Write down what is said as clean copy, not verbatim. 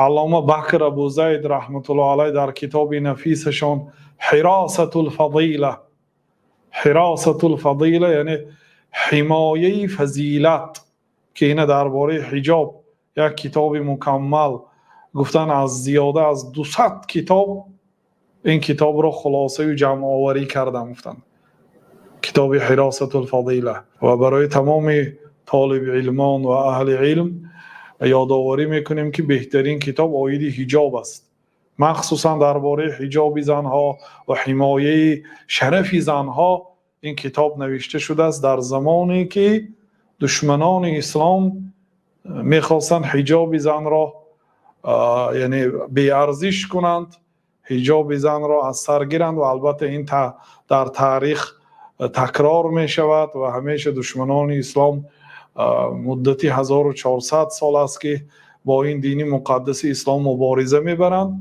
Аллома Бакр Абу Зайд раҳматуллоҳи алайҳ дар китоби нафисашон Ҳиросатул Фазила, Ҳиросатул Фазила, яъне ҳимояти фазилат, ки ин дар бораи ҳиҷоб як китоби мукаммал гуфтан, аз зиёда аз 200 китоб ин китобро хулоса ва ҷамъоварӣ карданд, гуфтанд китоби Ҳиросатул Фазила. Ва барои тамоми толибилмон ва аҳли илм ёдоварӣ мекунем, ки беҳтарин китоб оиди ҳиҷоб аст, махсусан дар бораи ҳиҷоби занҳо ва ҳимояти шарафи занҳо. Ин китоб навишта шудааст дар замоне ки душманони ислом мехостанд ҳиҷоби занро, яъне беарзиш кунанд, ҳиҷоби занро аз сар гиранд. Ва албатта ин дар таърих такрор мешавад ва ҳамеша душманони ислом муддати 1400 сол аст, ки бо ин дини муқаддаси ислом мубориза мебаранд.